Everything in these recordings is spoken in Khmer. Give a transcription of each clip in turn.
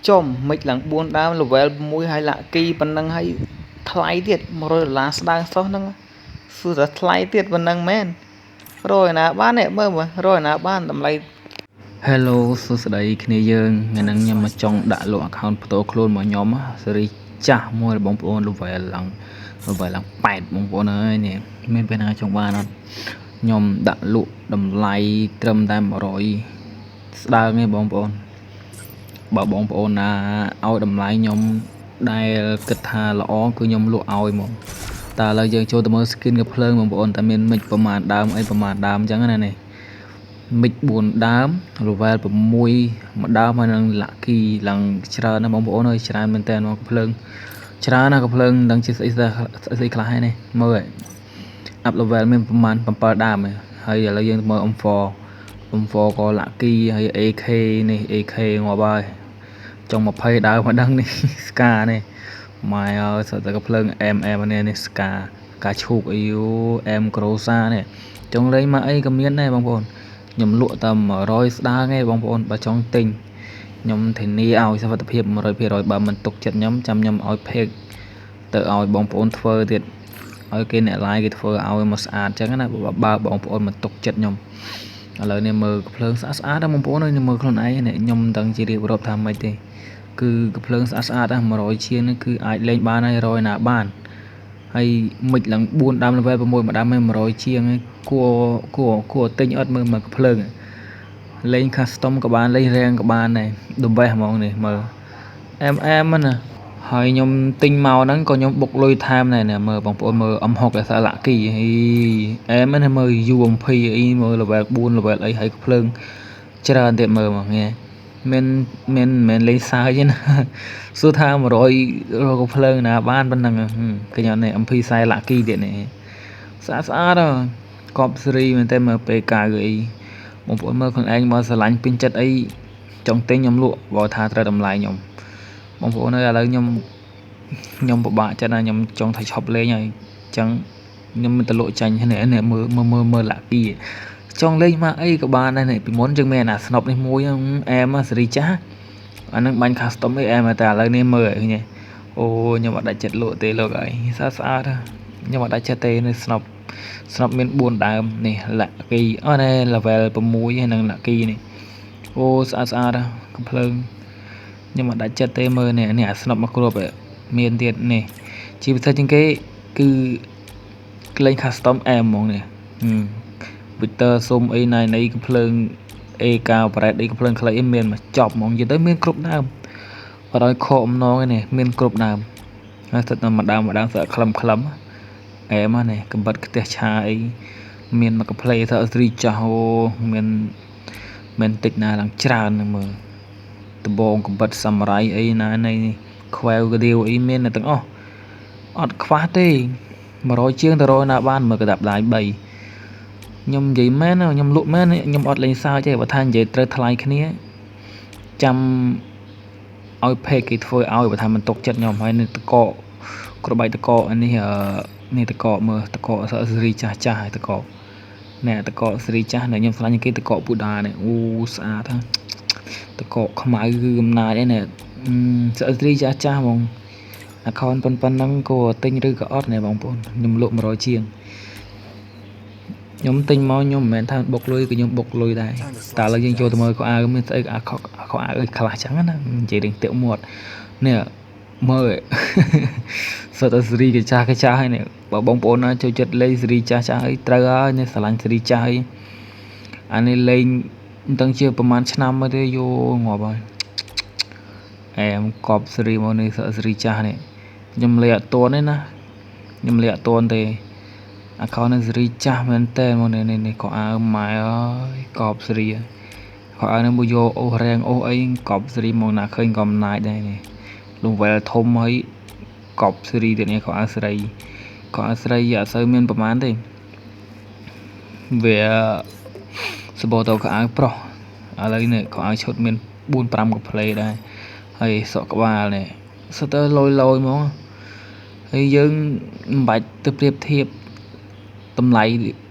ចំមិនឡើង4ដើម level 6ហើយ lucky ប៉ុណ្ណឹងហើយថ្លៃទៀត100ដុល្លារស្ដើងសោះហ្នឹងសួរតែថ្លៃទៀតប៉ុណ្ណឹងមែនរកឯណាបាននេះមើលមើលរកឯណាបានតម្លៃ Hello សួស្តីគ្នាយើងថ្ងៃហ្នឹងខ្ញុំមកចង់ដាក់លក់ account ផ្ទាល់ខ្លួនរបស់ខ្ញុំស៊េរីចាស់មួយរបស់បងប្អូន level ឡើង8បងប្អូនអើយនេះមានពេលណាចង់បានអត់ខ្ញុំដាក់លក់តម្លៃត្រឹមតែ100ស្ដើងទេបងប្អូនបើបងប្អូនណាឲ្យតម្លៃខ្ញុំដែលគិតថាល្អគឺខ្ញុំលក់ឲ្យហ្មងតើឥឡូវយើងចូលទៅមើល skin កាំភ្លើងបងប្អូនតើមានមិចប្រមាណដើមអីប្រមាណដើមអញ្ចឹងណានេះមិច4ដើម level 6មួយដើមហើយនឹង lucky ឡើងច្រើនណាស់បងប្អូនអើយច្រើនមែនតើមកកាំភ្លើងច្រើនណាស់កាំភ្លើងមិនដឹងជាស្អីស្អីខ្លះហើយនេះមើល up level មានប្រមាណ7ដើមហើយឥឡូវយើងមើល M4 M4 ក៏ lucky ហើយ AK នេះ AK ងាប់ហើយចុង20ដើមមកដឹងនេះ Scar នេះម៉ែអើយសុទ្ធតែកាំភ្លើង MM នេះនេះ Scar ការឈូកអីយូ M Groza នេះចង់លេងមកអីក៏មានដែរបងប្អូនខ្ញុំលក់តែ100ស្ដើងឯងបងប្អូនបើចង់ទិញខ្ញុំធានាឲ្យសុវត្ថិភាព100%បើមិនទុកចិត្តខ្ញុំចាំខ្ញុំឲ្យ page ទៅឲ្យបងប្អូនធ្វើទៀតឲ្យគេអ្នក live គេធ្វើឲ្យមកស្អាតអញ្ចឹងណាបើបងប្អូនមិនទុកចិត្តខ្ញុំឥឡូវនេះមើលភ្លើងស្អាតស្អាតណាបងប្អូនខ្ញុំមើលខ្លួនឯងនេះខ្ញុំមិនដឹងជារៀបរាប់ថាម៉េចទេគឺកំភ្លើងស្អាតស្អាតណា100ជាងនេះគឺអាចលេងបានហើយរយណាបានហើយមិចឡើង4ដើម level 6មួយដើម100ជាងគួរគួរគួរទិញអត់មើលមកកំភ្លើងលេង custom ក៏បានលេងរាំងក៏បានដែរ the best ហ្មងនេះមើល MM ណាហើយខ្ញុំទិញមកហ្នឹងក៏ខ្ញុំបុកលុយថែមដែរណាមើលបងប្អូនមើល M6 ដែលសា lucky ហីអែមណាមើល UMP អីមើល level 4 level អីហើយភ្លើងច្រើនទៀតមើលមកងាមានមានមិនមែនលេងសើចទេណាសួរថា100រកភ្លើងណាបានប៉ុណ្ណឹងឃើញអត់នេះ MP 40 lucky ទៀតនេះស្អាតស្អាតកប់សេរីមែនតើមើលពេលកៅអីបងប្អូនមើលខ្លួនឯងមកស្រឡាញ់ពេញចិត្តអីចង់ទិញខ្ញុំលក់បើថាត្រូវតម្លៃខ្ញុំបងប្អូនអើយឥឡូវខ្ញុំខ្ញុំពិបាកចិត្តណាខ្ញុំចង់ថាឈប់លេងហើយអញ្ចឹងខ្ញុំមិនទៅលក់ចាញ់នេះនេះមើលមើលមើលមើល lucky ចង់លេងមកអីក៏បានដែរនេះពីមុនយើងមានអាស្នប់នេះមួយអែមសេរីចាស់អានឹងបាញ់ custom អីអែមតែឥឡូវនេះមើលឃើញអូខ្ញុំអត់ដាច់ចិត្តលក់ទេលោកអើយស្អាតស្អាតខ្ញុំអត់ដាច់ចិត្តទេនេះស្នប់ស្នប់មាន4ដើមនេះ lucky អត់ទេ level 6ហើយនឹង lucky នេះអូស្អាតស្អាតកំភ្លើងខ្ញុំអត់ដាច់ចិត្តទេមើលនេះនេះអាស្នប់មកគ្រាប់មានទៀតនេះជាពិសេសជាងគេគឺលេង custom អែមហ្មងនេះ Victor សុំអីណៃណីកំភ្លើង AK ប្រ៉េតអីកំភ្លើងខ្លីអីមានមកចប់ហ្មងនិយាយទៅមានគ្រប់ដើមអត់ឲ្យខកអំណងទេនេះមានគ្រប់ដើមហើយសិតតែមួយដើមមួយដើមស្អាតខ្លឹមខ្លឹមអែមនេះកំបិតខ្ទះឆាអីមានមកកាផ្លេថាស្រីចាស់អូមានមិនតិចណាឡើងច្រើននឹងមើលដបងកំបិតសាមរ៉ៃអីណានៃខ្វែវកាដៀវអីមានទាំងអស់អត់ខ្វះទេ100ជាងទៅរយណាបានមើលកដាប់ដៃ3ខ្ញុំនិយាយមែនខ្ញុំលក់មែនខ្ញុំអត់លេងសើចទេបើថានិយាយត្រូវថ្លៃគ្នាចាំឲ្យ page គេធ្វើឲ្យបើថាមិនទុកចិត្តខ្ញុំហើយនេះតកក្របបែកតកនេះនេះតកមើលតកសេរីចាស់ចាស់ហើយតកនេះតកសេរីចាស់នេះខ្ញុំស្លាញ់គេតកពូដានេះអូស្អាតតកខ្មៅគឺកំណាចឯនេះសេរីចាស់ចាស់ហ្មង account ប៉ុណ្ណឹងក៏ទិញឬក៏អត់នេះបងប្អូនខ្ញុំលក់100ជាងខ្ញុំទិញមកខ្ញុំមិនមែនថាបុកលុយក៏ខ្ញុំបុកលុយដែរតែឥឡូវយើងចូលទៅមើលខោអាវមានស្អីអាខោខោអាវអីខ្លះចឹងណានិយាយរឿងតាក់មាត់នេះមើលសុទ្ធតែសេរីកាចាស់កាចាស់ហើយនេះបើបងប្អូនណាចូលចិត្តលេងសេរីចាស់ចាស់អីត្រូវហើយនេះស្រឡាញ់សេរីចាស់អីអានេះលេងមិនដឹងជាប្រហែលឆ្នាំមកទេយោងាប់ហើយអែមកប់សេរីមកនេះសេរីចាស់នេះខ្ញុំលេងអត់ទាន់ទេណាខ្ញុំលេងអត់ទាន់ទេ account នេះសេរីចាស់មែនតើមកនេះនេះក៏អើម៉ែអើយកប់សេរីក៏អើនឹងមកយកអូសរាំងអូសអីកប់សេរីមកណាឃើញក៏អំណាចដែរនេះ level ធំហើយកប់សេរីទៀតនេះក៏អើស្រីក៏អើស្រីអត់សូវមានប្រហែលទេវាសបទៅក៏អើប្រុសឥឡូវនេះក៏អើឈុតមាន4 5កាផ្លេដែរហើយសក់ក្បាលនេះសុទ្ធតែលយលយហ្មងហើយយើងមិនបាច់ទៅប្រៀបធៀបតម្លៃ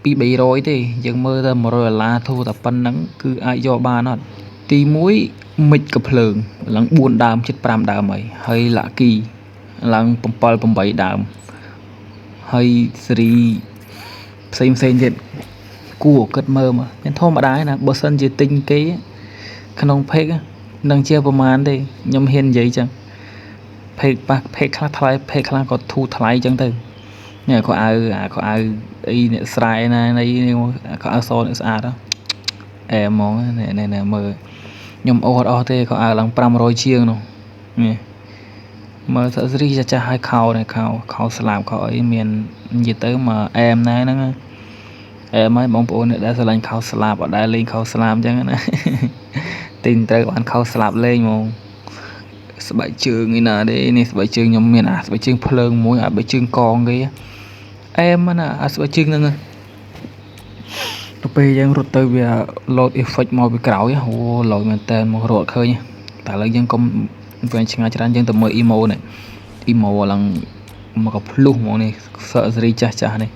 2 300ទេយើងមើលទៅ100ដុល្លារធូរតែប៉ុណ្្នឹងគឺអាចយកបានអត់ទី1 មិចកភ្លើងឡើង4ដើមជិត5ដើមហើយហើយឡាគីឡើង7 8ដើមហើយសេរីផ្សេងផ្សេងទៀតគួរគិតមើលមកមានធម្មតាណាបើសិនជាទិញគេក្នុង page នឹងជាប្រមាណទេខ្ញុំហ៊ាននិយាយចឹង page ប៉ះ page ខ្លះថ្លៃ page ខ្លះក៏ធូរថ្លៃចឹងទៅនេះខោអាវអាខោអាវអីអ្នកស្រែណានៃខោអាវសអ្នកស្អាតអែហ្មងនេះនេះមើលខ្ញុំអូសអត់អស់ទេខោអាវឡើង500ជាងនោះនេះមើលសក់ស្រីចាស់ចាស់ឲ្យខោនេះខោខោស្លាបខោអីមាននិយាយទៅមកអែមណែហ្នឹងអែមហើយបងប្អូនអ្នកដែលស្រឡាញ់ខោស្លាបអត់ដែលលេងខោស្លាបអញ្ចឹងណាទិញត្រូវបានខោស្លាបលេងហ្មងស្បែកជើងឯណាទេនេះស្បែកជើងខ្ញុំមានអាស្បែកជើងភ្លើងមួយអាស្បែកជើងកងគេអែមណាអាស្បែកជើងហ្នឹងទៅពេលយើងរត់ទៅវា load effect មកពីក្រោយអូឡយមែនតើមករត់ឃើញតែឥឡូវយើងកុំវែងឆ្ងាយច្រើនយើងទៅមើល emo នេះ emo ឡើងមកក៏ភ្លុះហ្មងនេះសក់សេរីចាស់ចាស់នេះ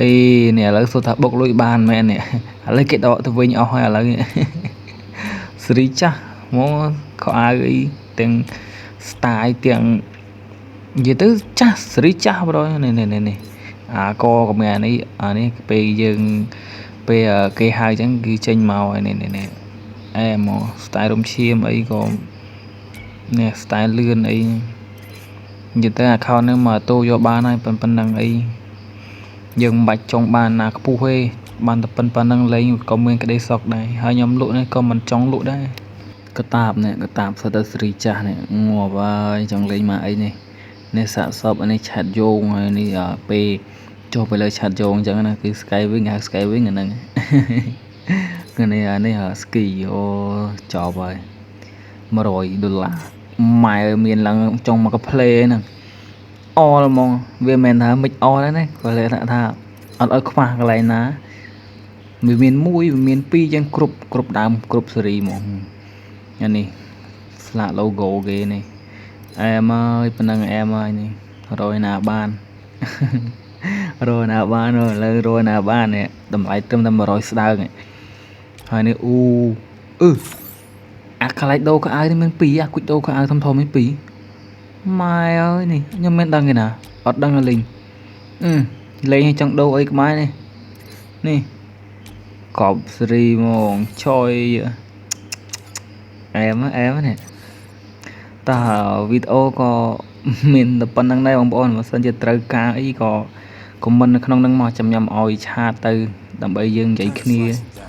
អីនេះឥឡូវសួរថាបុកលុយបានមែននេះឥឡូវគេដកទៅវិញអស់ហើយឥឡូវសេរីចាស់ហ្មងខោអាវអីទាំង style ទាំងនិយាយទៅចាស់សេរីចាស់បងនេះនេះនេះអាកក៏មានអានេះអានេះពេលយើងពេលគេហៅអញ្ចឹងគឺចេញមកហើយនេះនេះអែមក style រំឈាមអីក៏នេះ style លឿនអីនិយាយទៅ account ហ្នឹងមកតូយកបានហើយប៉ុណ្ណឹងអីយើងមិនបាច់ចង់បានណាខ្ពស់ទេបានតែប៉ុណ្ណឹងលេងក៏មានក្តីសុខដែរហើយខ្ញុំលក់នេះក៏មិនចង់លក់ដែរកតាបនេះកតាបសុទ្ធតែសេរីចាស់នេះងាប់ហើយចង់លេងមកអីនេះនេះសាកសពនេះឆាត់យោងហើយនេះពេលចុះទៅលើឆាត់យោងអញ្ចឹងណាគឺ Skywing ហៅ Skywing អាហ្នឹងគឺនេះអានេះ ski អូចប់ហើយ100ដុល្លារម៉ែមានឡើងចង់មកកាផ្លេហ្នឹងអលហ្មងវាមិនមែនថាមិនអលទេណាគាត់ថាអត់ឲ្យខ្វះកន្លែងណាវាមាន1វាមាន2ចឹងគ្រប់គ្រប់ដើមគ្រប់សេរីហ្មងអានេះស្លាក logo គេនេះអែមហើយប៉ុណ្ណឹងអែមហើយនេះរយណាបានរយណាបានឥឡូវរយណាបាននេះតម្លៃត្រឹមតែ100ស្ដើងហើយនេះអូអឺអាកន្លែងដូរខោអាវនេះមាន2អាគុជដូរខោអាវធំធំនេះ2ម៉ែអើយនេះខ្ញុំមិនដឹងទេណាអត់ដឹងលេងអឺលេងឲ្យចង់ដូរអីក្បែរនេះនេះកប់សេរីហ្មងចុយអែមអែមនេះតើវីដេអូក៏មានតែប៉ុណ្្នឹងដែរបងប្អូនបើសិនជាត្រូវការអីក៏ខមមិននៅក្នុងនឹងមកចាំខ្ញុំឲ្យឆាតទៅដើម្បីយើងនិយាយគ្នា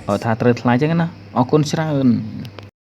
ឲ្យថាត្រូវថ្លៃចឹងណាអរគុណច្រើន។